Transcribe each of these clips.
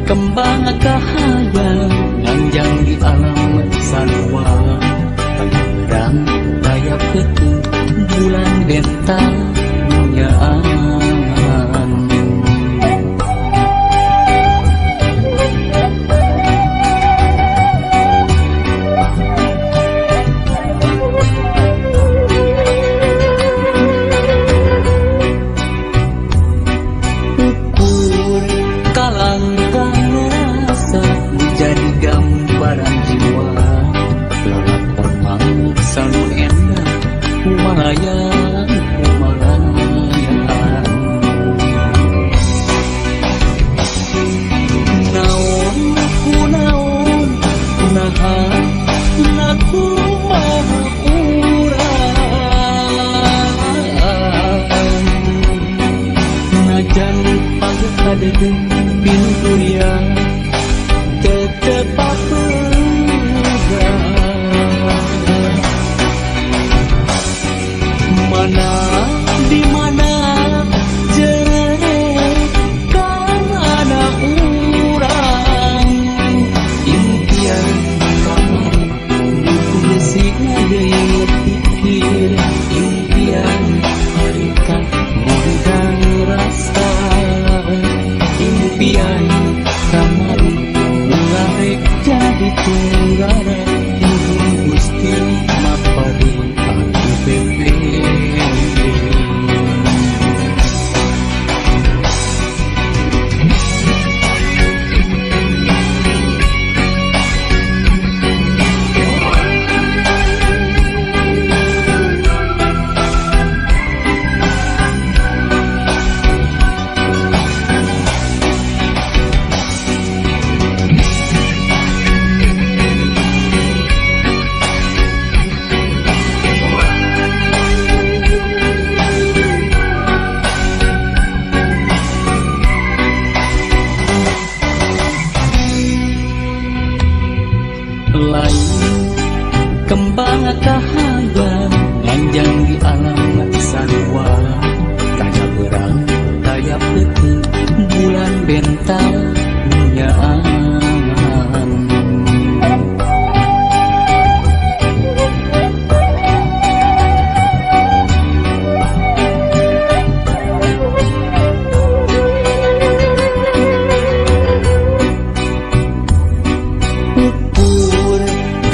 Kembang kahayang nganjang di alam sarua. Taya berang, taya peuting, bulan bentang nyaan. Ukur kalangkang rasa jadi gambaran jiwa. Lalakon mangsa nu endah kumalayang kumalayan. Naon kunaon naha nakumaha urang najan pagkadede pinuturia tetep apegang. Mana di mana jere kan anak urang impian kamari ditulis ngageuing pikir impian harita ngundang rasa impian kamari ulah rek jadi tunggara nuhun Gusti maparin aku pepe. Lain kembang kahayang nganjang di alam sarua. Taya berang, taya peuting, bulan bentang nyaan. Ukur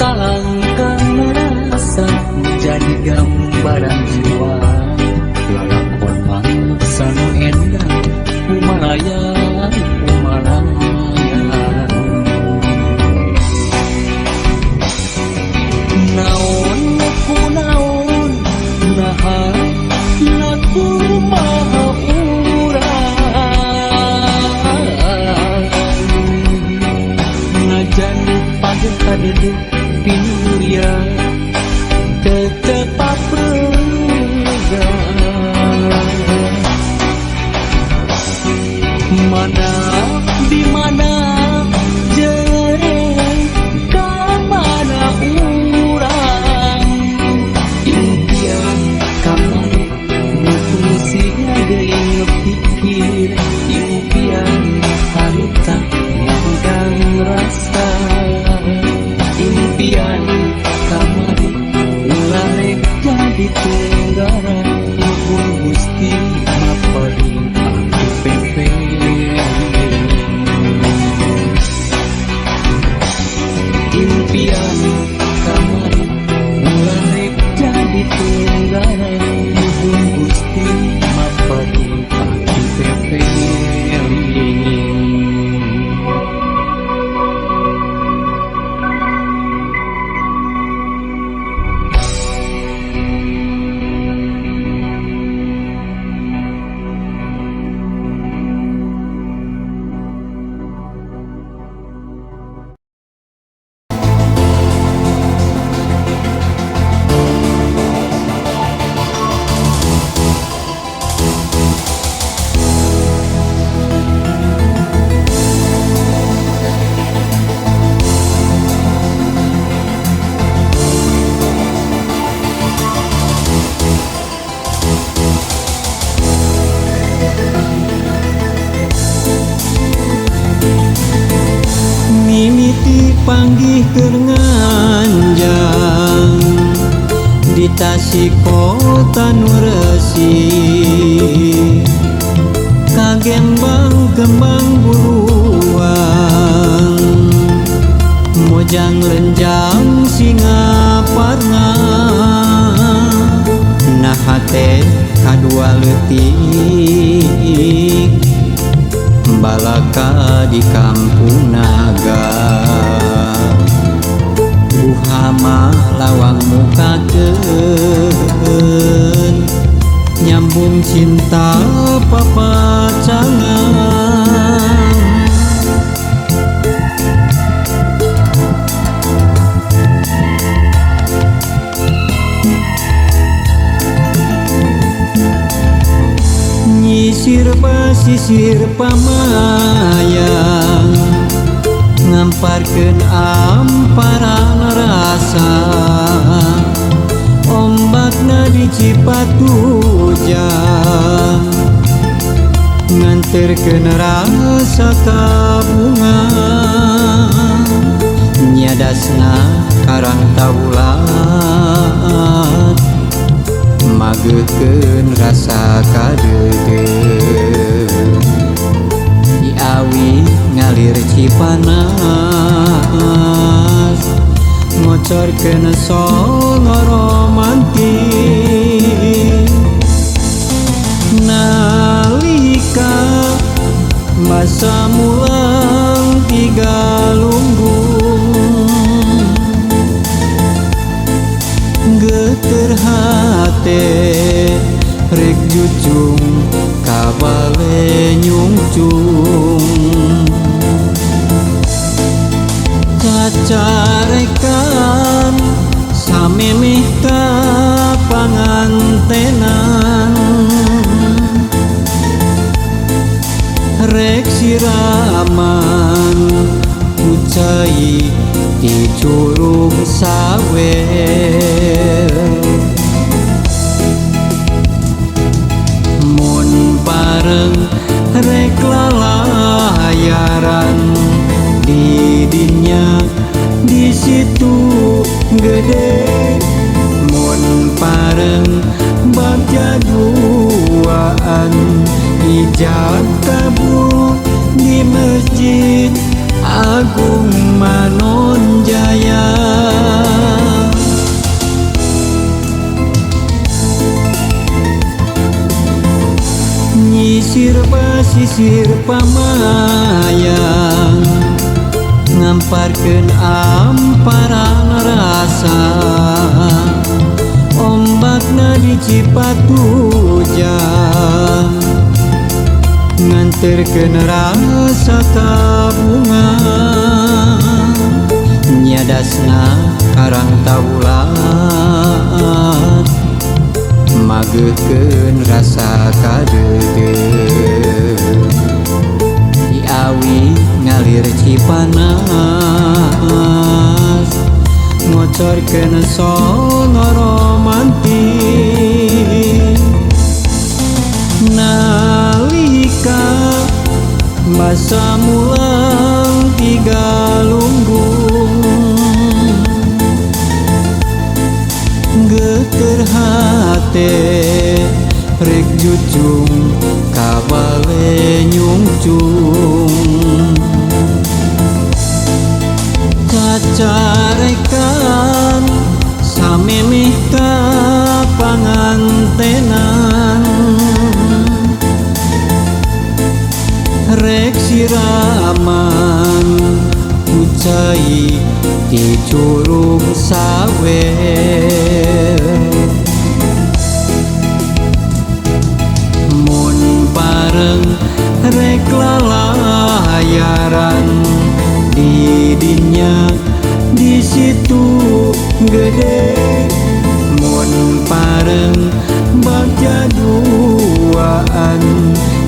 kalangkang rasa jadi gambaran jiwa. Lalakon mangsa nu endah kumalayang kumalayan. Naon kunaon naha nakumaha urang najan pagkadede pinuria tetep apregang. Mana di mana jere ka mana urang impian kamari nu fungsi ngageuing pikir impian harita ngundang rasa impian kamari ulah rek jadi tunggara nuhun Gusti maparin aku pepe. Panggih keur nganjang di Tasik kota nu resik, kagembang kembang buruan, mojang lenjang singaparna. Nah hate kadua leutik balaka di kampung naga. Buhama lawang mukakeun, nyambung cinta papacangan. Nyisir pasisir pamayang, ngamparkeun amparan rasa, ombakna di Cipatujah, nganterkeun rasa kabunga. Nyadasna karang taulat, mageukeun rasa kadeudeuh. Diawi ngalir Cipanas, ngocorkeun songo romantis. Nalika masa mulang tiga lunggung, geter hate rek jujung kabale nyungcung. Cacarekan samemeh ka pangantenan, rek siraman ku cai di curug sawer. Mun bareng rek lalayaran di dinya di situ gede, mun bareng bagja duaan ijab kabul di Masjid Agung Manonjaya. Nyisir pasisir pamayang, ngamparkeun amparan rasa, ombakna di Cipatujah, nganterkeun rasa kabunga. Nyadasna karang taulat, mageukeun rasa kadeudeuh. Diawi ngalir Cipanas, ngocorkeun songo romantis. Nalika masa mulang tiga lunggung, geter hate rek jujung kabale nyungcung. Cacarekan samemeh ka pangantenan, rek siraman ku cai di curug sawer. Mun bareng rek lalayaran di dinya di situ gede, mun bareng bagja duaan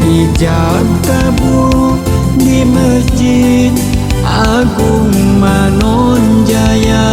ijab kabul di Masjid Agung Manonjaya.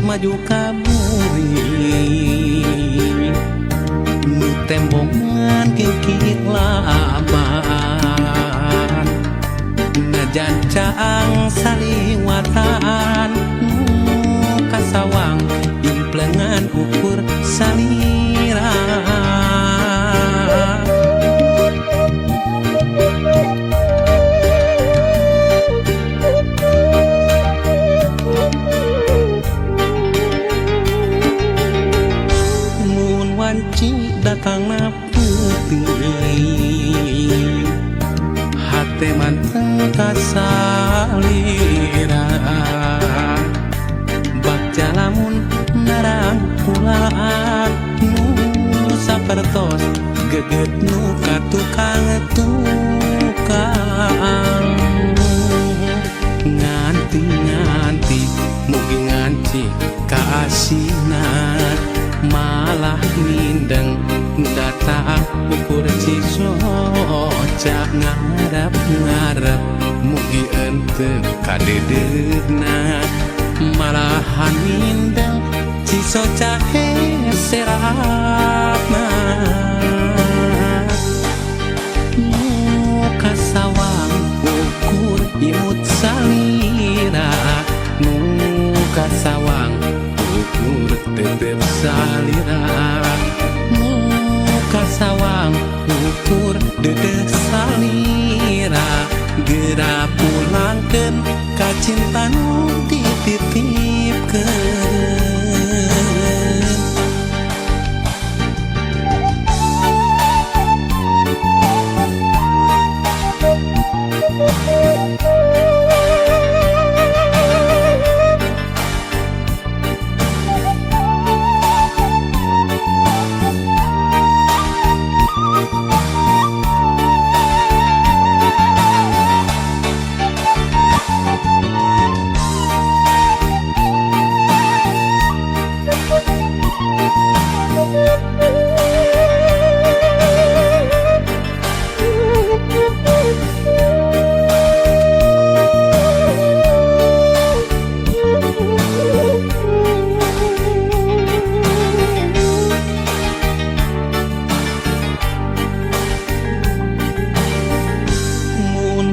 maju ka buri nu tembongan kikit laban najan caang saliwatan nu kasawang implengan ukur salira. Mun wanci datangna peuting hate manteng kasalira bagja lamun narangkulaan nu sapertos geget nu ka tukang tukang nganti-nganti mugi nganti kaasinan malah mindeng datang ukur cisoca ngarep-ngarep mugi ente kadedeuna malahan mindeng cisoca heseratna nu kasawang ukur imut salira nu kasawang ukur tetep salira nu kasawang ukur dedeh salira geura pulangkeun ka cinta nu dititipkeun.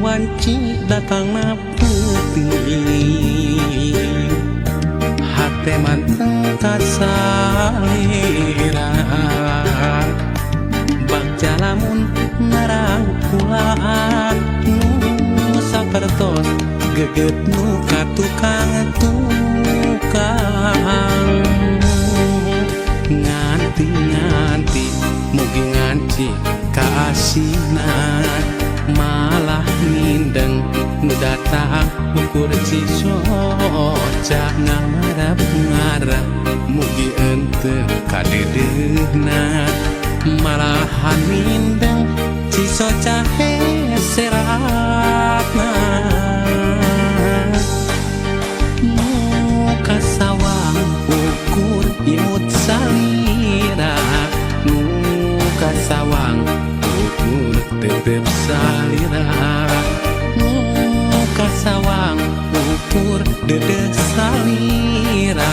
Wanci datangna peuting hate manteng kasalira bagja lamun narangkulaan nu sapertos geget nu ka tukang tukang nganti-nganti mugi nganti kaasinan malah mindeng nu datang ukur cisoca ngarep-ngarep mugi ente kadedeuna malahan mindeng cisoca heseratna nu kasawang ukur imut salira nu kasawang ukur tetep salira nu kasawang ukur dedeh salira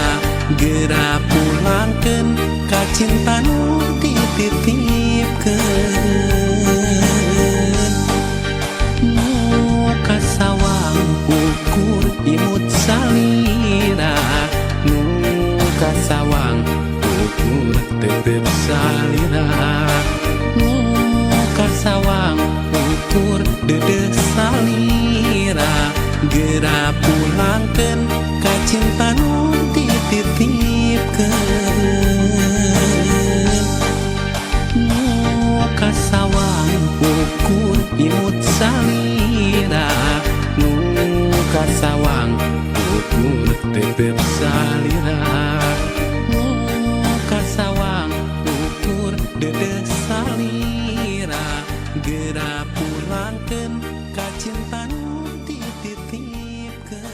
geura pulangkeun ka cinta nu dititipkeun nu kasawang ukur imut salira nu kasawang ukur tetep salira nu kasawang ukur dedeh salira geura pulangkeun ka cinta nu dititipkeun nu kasawang ukur imut salira nu kasawang ukur tetep salira nu kasawang ukur dedeh salira geura pulangkeun ka cinta nu dititipkeun.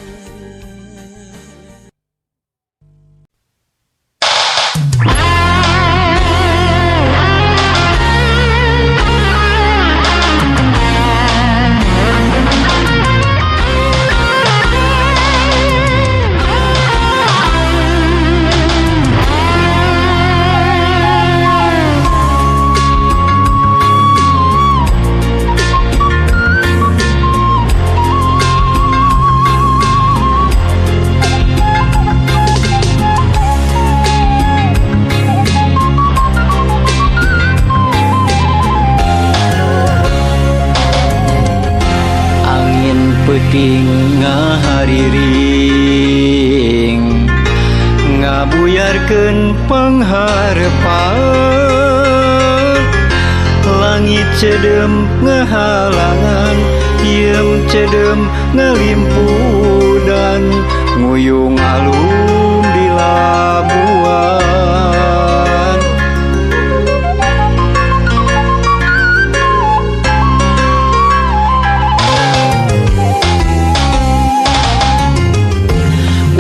Ngabuyarkeun pangharepan, langit cedem ngahalangan, hieum cedem ngalimpudan, nguyung alum di Labuan.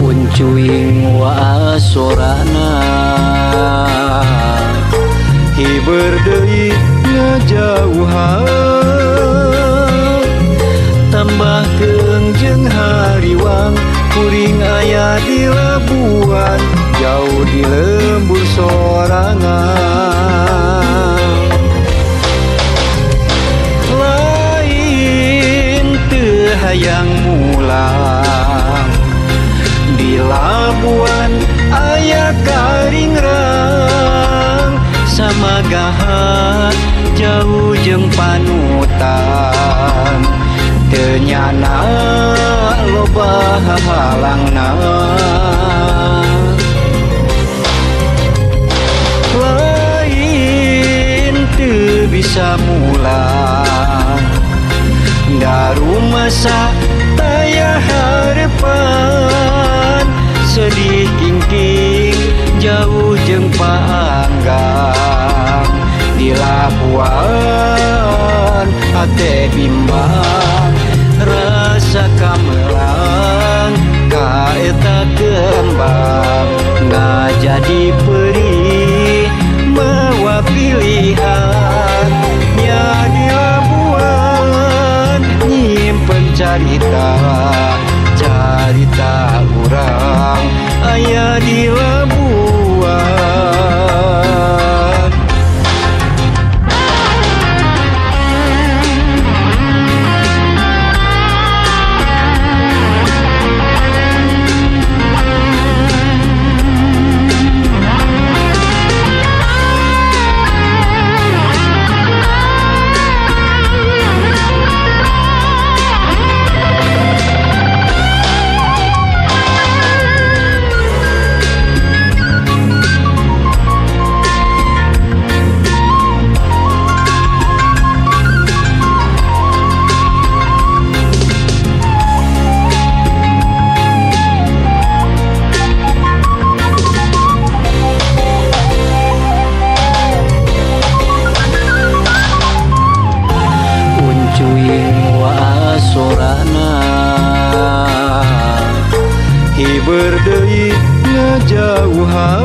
Uncuing wasorana hiber deui ngajauhan, tambah keung jeung hariwang, kuring aya di Labuan, jauh di lembur sorangan. Lain teu hayang mulang di Labuan aya karingrang, samagahan jauh jeung panutan, teu nyana loba hahalangna. Lain teu bisa mulang darumasa taya harepan, sedih kingking jauh jeung paanggang, di Labuan hate bimbang, rasa kamelang ka eta kembang, ngajadi perih mawa pilihan, nya di Labuan nyimpen carita, carita urang aya di Labuan. Uncuing wasorana hiber deui ngajauhan,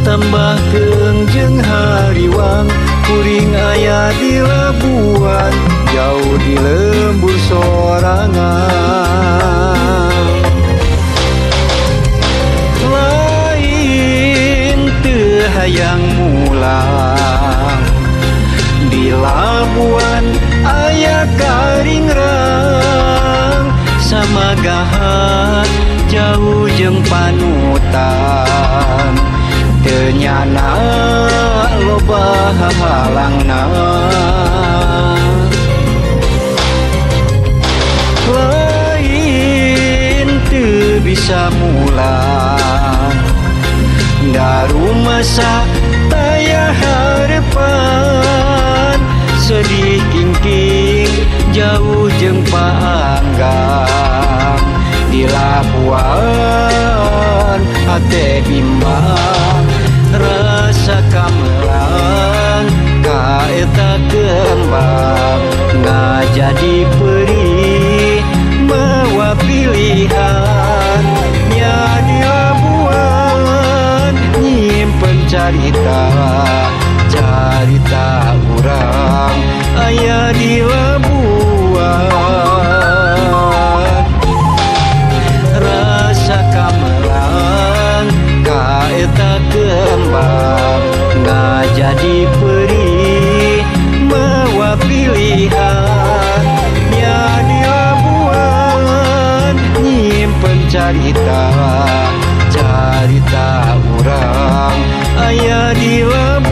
tambah keung jeung hariwang, kuring aya di Labuan, jauh di lembur sorangan. Lain teu hayang mulang di Labuan aya karingrang, samagahan jauh jeung panutan, teu nyana loba hahalangna. Lain teu bisa mulang darumasa taya harepan, sedih kingking jauh jeung paanggang, di Labuan hate bimbang, rasa kamelang ka eta kembang, ngajadi perih mawa pilihan, nya di Labuan nyimpen carita, carita urang aya di Labuan. Rasa kamelang ka eta kembang, ngajadi perih mawa pilihan, nya di Labuan nyimpen carita, carita urang aya di Labuan.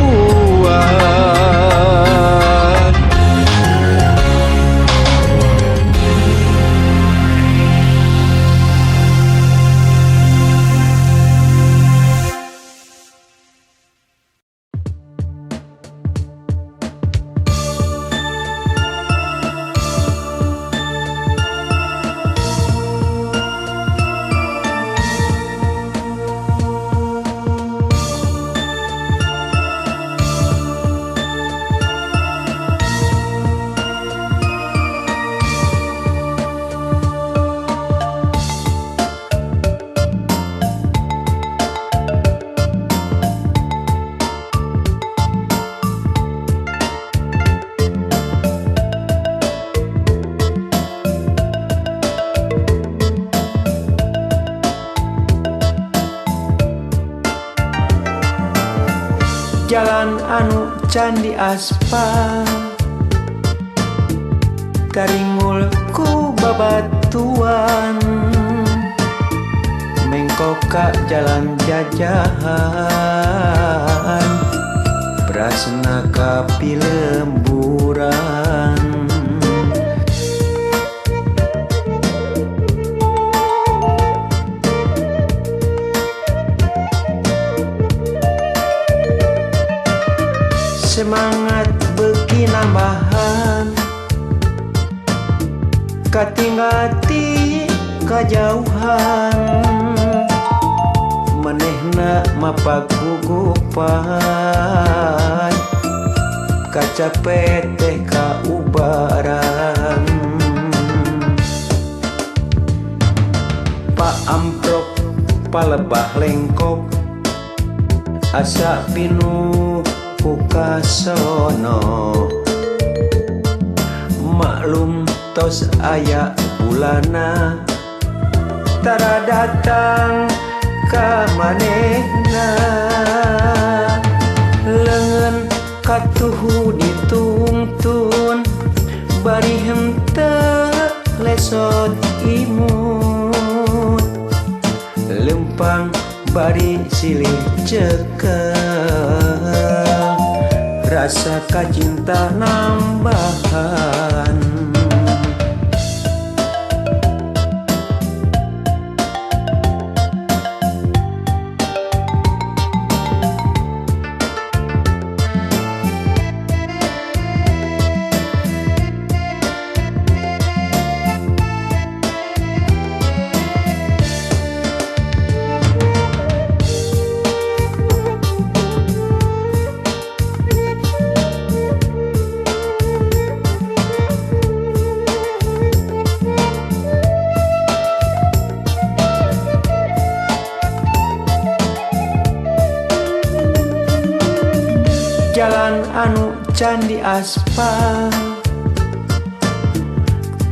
Jalan anu can diaspal taringul ku babatuan mengkok ka jalan jajahan brasna ka pilemburan. Semangat beuki nambahan katinggal ti kajauhan manehna mapagugupan kacape teh kaubaran. Pak amprok palebah lengkok asa pinuh ku kasono maklum tos aya bulana tara datang ka manehna leungeun katuhu ditungtun bari henteu lesot imut lempang bari silih cekel rasa kacinta nambahan. Jalan anu can diaspal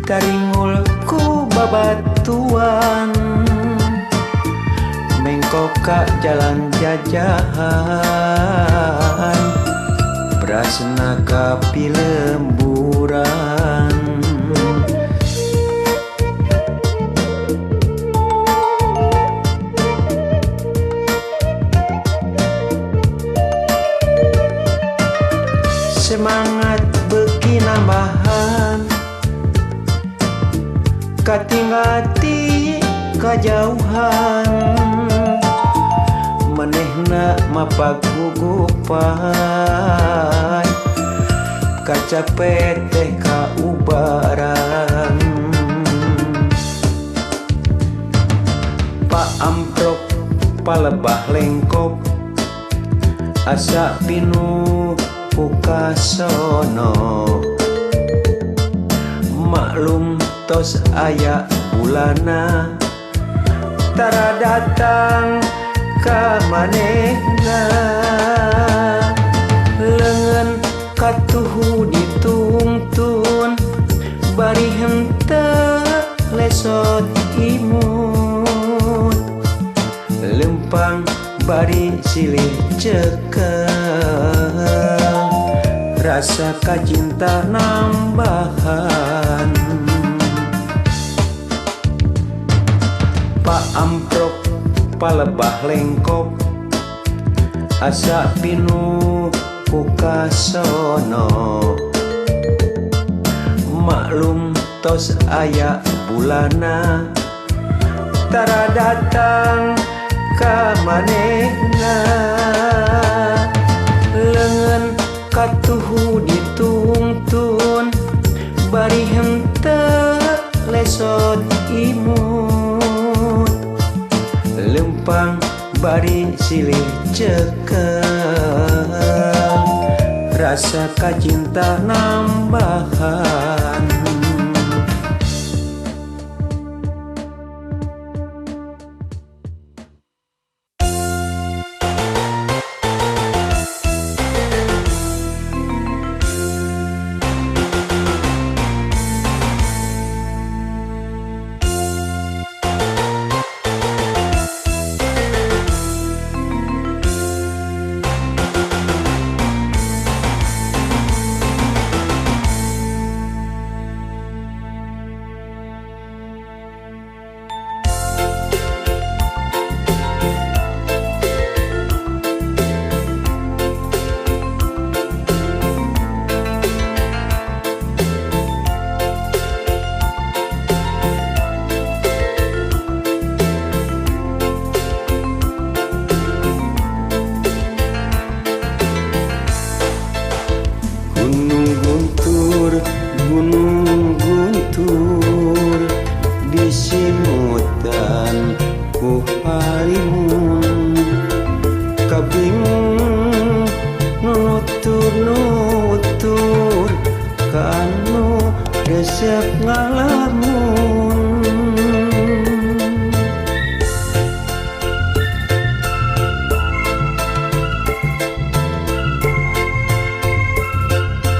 taringul ku babatuan mengkok ka jalan jajahan brasna ka pilemburan. Semangat beuki nambahan katinggal ti kajauhan manehna mapagugupan kacape teh kaubaran. Pak amprok palebah lengkok asa pinuh ku kasono maklum tos aya bulana tara datang ka manehna leungeun katuhu ditungtun bari henteu lesot imut lempang bari silih cekel rasa kacinta nambahan. Pak amprok palebah lengkok asa pinuh ku kasono maklum tos aya bulana tara datang ka manehna leungeun katuhu ditungtun bari henteu lesot imut lempang bari silih cekel rasa kacinta nambahan. Ngalimun kabingung nutur-nutur ka anu resep ngalamun.